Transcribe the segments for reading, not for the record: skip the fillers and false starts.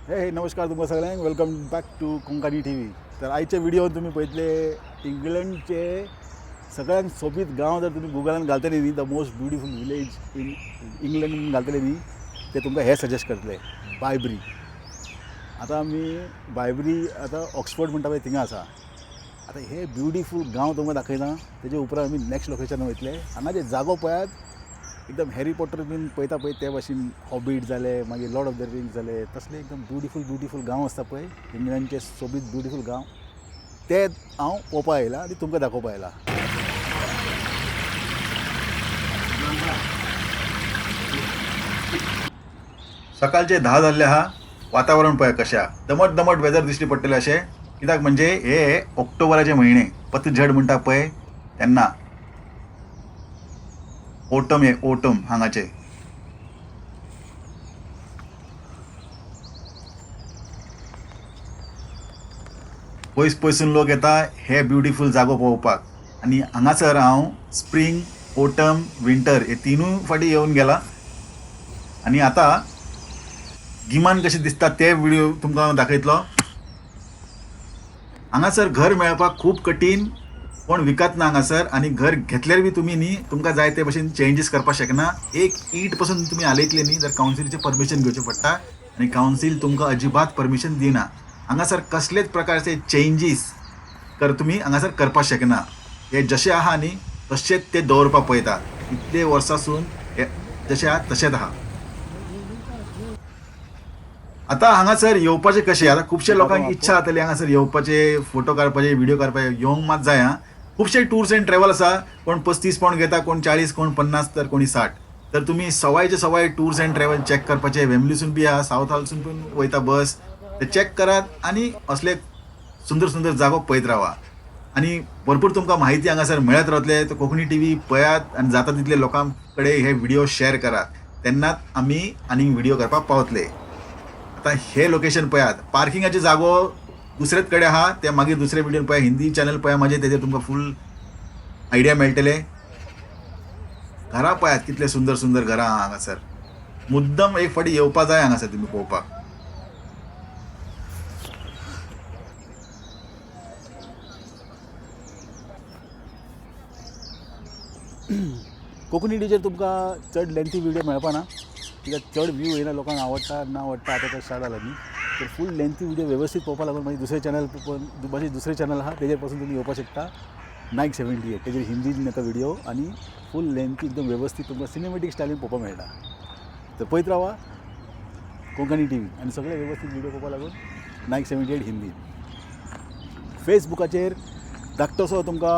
हे नमस्कार तुमकां सगळ्यांक. Welcome back to Konkani TV. तर आयच्या व्हिडिओन तुमी पळयतले इंग्लंडचे सगळ्यांत सोबीत गांव. जर तुमी गुगलान घालतले न्ही, the most beautiful village in England म्हणून घालतले न्ही, ते तुमकां हे सजेस्ट करतले, बायब्री. आतां आमी बायब्री आतां ऑक्सफर्ड म्हणटा पळय थिंगा आसा. आतां हे ब्युटिफूल गांव तुमकां दाखयता. तेजे उपरांत आमी नॅक्स्ट लोकेशनार वयतले. हांगा जे जागो पळयात, एकदम हॅरी पॉटर बीन पळयता पळय ते भाशेन, हॉबीट जाले, मागीर लॉर्ड ऑफ the rings जाले, तसले एकदम ब्युटिफूल ब्युटिफूल गांव आसता पळय, इंग्लंडचे सोबीत ब्युटिफूल गांव, ते हांव पळोवपा आयला आनी तुमकां दाखोवपा आयला. सकाळचे 10 जाल्ले आहा. वातावरण पळय कशें आहा, दमट दमट वेदर दिश्टी पडटलें अशें. कित्याक म्हणजे हे ऑक्टोबराचे म्हयने, पतझड म्हणटा पळय तेन्ना, ओटम, हे ओटम हांगाचे. पयस पयसून लोक येता हे ब्युटिफूल जागो पळोवपाक. आनी हांगासर हांव स्प्रींग, ओटम, विंटर हे तिनूय फाटी येवन गेला आनी आतां गिमान कशें दिसता ते व्हिडिओ तुमकां हांव दाखयतलो. हांगासर घर मेळपाक खूब कठीण, कोण विकत ना हांगासर. आनी घर घेतल्यार बी तुमी न्ही तुमकां जाय ते भशेन चेंजीस करपाक शकना. एक ईट पसून तुमी हालयतले न्ही जर कावन्सिलीचें परमिशन घेवचें पडटा आनी कावन्सील तुमकां अजिबात परमिशन दिना. हांगासर कसलेच प्रकारचे चेंजीस कर तुमी हांगासर करपाक शकना. हे जशें आहा न्ही तशेंच ते दवरपाक पळयता. इतले वर्सां हे जशें आहा तशेंच आहा. आतां हांगासर येवपाचें कशें, आतां खुबशे लोकांक इच्छा जातली हांगासर येवपाचे, फोटो काडपाचे, व्हिडिओ काडपाचे. येवंक मात जाय. आं, खुबशे टूर्स अँड ट्रॅवल आसा. कोण 35 पावंड घेता, कोण 40, कोण 50, तर कोणी 60. तर तुमी सवायचे सवाय टूर्स अँड ट्रॅवल चॅक करपाचे. वेम्बलीसून बी आहा, सावथ हॉलसून पण वयता बस, ते चॅक करात आनी असले सुंदर सुंदर जागो पळयत रावा आनी भरपूर तुमकां म्हायती हांगासर मेळत रावतले. तर कोंकणी टीव्ही पळयात आनी जाता तितले लोकां कडेन हे व्हिडिओ शेअर करात, तेन्नाच आमी आनीक व्हिडिओ करपाक पावतले. आतां हे लोकेशन पळयात. पार्किंगाचे जागो दुसरेच कडेन आहा, ते मागीर दुसरे व्हिडिओ पळया. हिंदी चॅनल पळया म्हाजे, तेजेर तुमकां फूल आयडिया मेळटले. घरां पळयात कितले सुंदर सुंदर घरां आहा हांगासर. मुद्दम एक फावटी येवपा जाय हांगासर तुमी पळोवपाक. कोंकणी टीचेर तुमकां चड लेंथी व्हिडिओ मेळपा ना, कित्याक चड व्यू येयना. लोकांक आवडटा ना आवडटा, आतां तो स्टार्ट जाला न्ही. तर फूल लेंथी व्हिडिओ वेवस्थीत पळोवपा लागून मागीर दुसरे चॅनल, मागीर दुसरे चॅनल आहा, तेजेर पासून तुमी येवपाक शकता, नायक 78. तेजेर हिंदीन येता व्हिडिओ आनी फूल लेंथी एकदम वेवस्थीत तुमकां सिनेमॅटीक स्टायलीन पळोवपाक मेळटा. तर पळयत रावा कोंकणी टीव्ही आनी सगळे वेवस्थीत व्हिडिओ पळोवपा लागून नायक 78 हिंदी. फेसबुकाचेर धाकटोसो तुमकां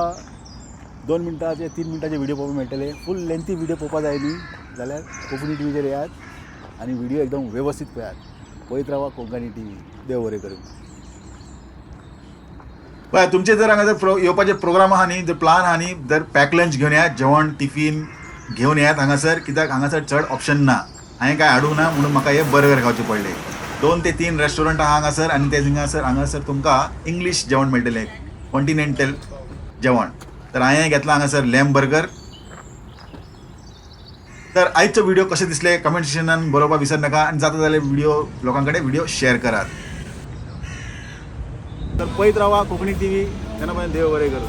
2 मिनटाचे, 3 मिनटाचे व्हिडिओ पळोवपाक मेळटले. फूल लेंथी व्हिडिओ पळोवपा जाय न्ही जाल्यार कोंकणी टीव्हीचेर येयात आनी व्हिडिओ एकदम वेवस्थीत पळयात. पळयत रावा कोंकणी टीव्ही. देव बरें करूं. पळय, तुमचे जर हांगा जर येवपाचे प्रोग्राम आहा न्ही, जर प्लान आहा न्ही, जर पॅक लंच घेवन येयात, जेवण टिफीन घेवन येयात हांगासर. कित्याक हांगासर चड ऑप्शन ना. हांवें कांय हाडूंक ना म्हणून म्हाका हे बर्गर खावचे पडले. 2 ते 3 रेस्टॉरंट आहा हांगासर आनी ते हांगासर तुमकां इंग्लीश जेवण मेळटलें, कॉन्टिनेंटल जेवण. तर हांवें घेतला हांगासर लॅम बर्गर. तर आयचो व्हिडिओ कशें दिसले कमेंट सेक्शनान बरोवपाक विसर नाका आनी जाता जाल्यार व्हिडिओ लोकां कडेन व्हिडिओ शेअर करात. तर पळयत रावा कोंकणी टीव्ही. तेन्ना पर्यंत देव बरें करूं.